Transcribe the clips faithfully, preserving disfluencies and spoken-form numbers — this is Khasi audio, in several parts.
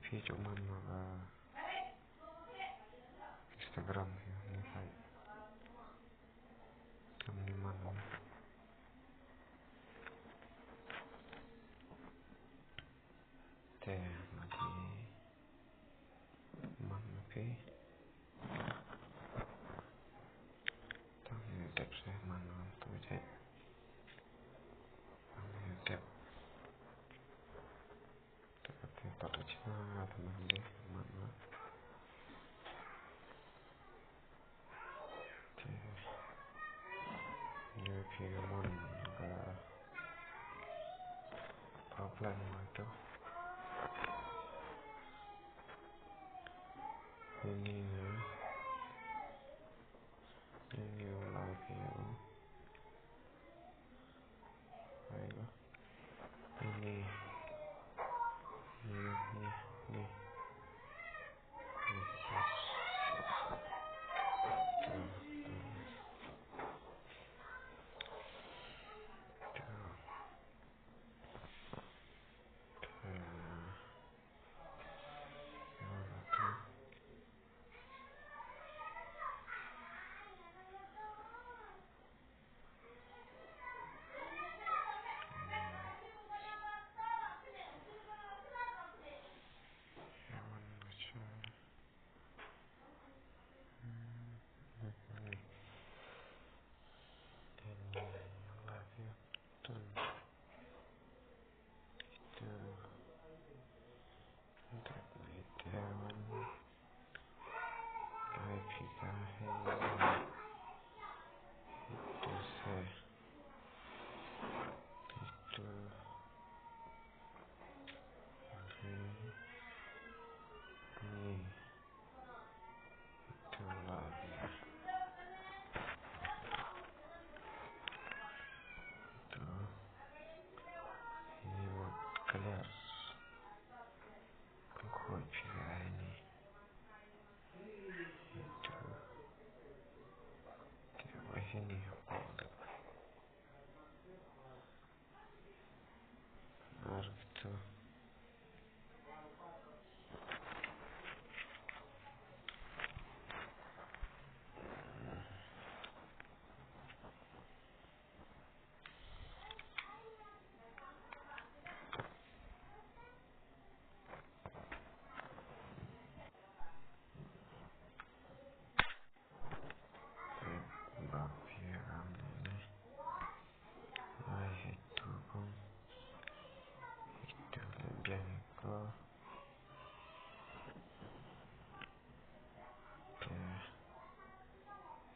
Phi ju man ma ka Instagram hi ni hai. Kam ni man ma. Te ma di man ma phi. Tang ni dep se man ma tu je. Tang ni dep. Te ka te ta ta chna ta man de man ma. Te ni phi ka man ka problem ma tu. Ni ni na. Ni ni u lai phi u. Ai ba. Ni ni ni ni.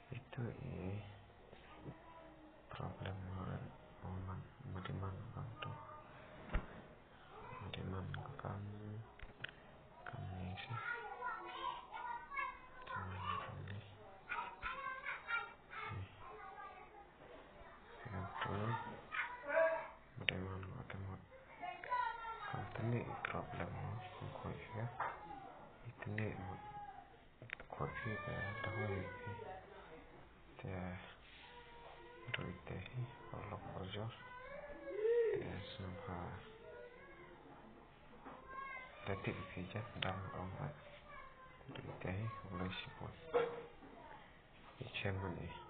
Ito i problem mo ren mo man, mo demand bang tu. Mo demand kam, kam ni si. Kam ni, kam ni. Ni. Kam tu. Mo demand mo te mo. Kam tu ni problem mo. Mo koi si. Ito ni mo. Khuid phi ka dawai phi. Te ruh ite hi paralok parajor. Te sngewbha da tip phi ja dang ong ba ruh ite hi u lai shibun. I chairman i.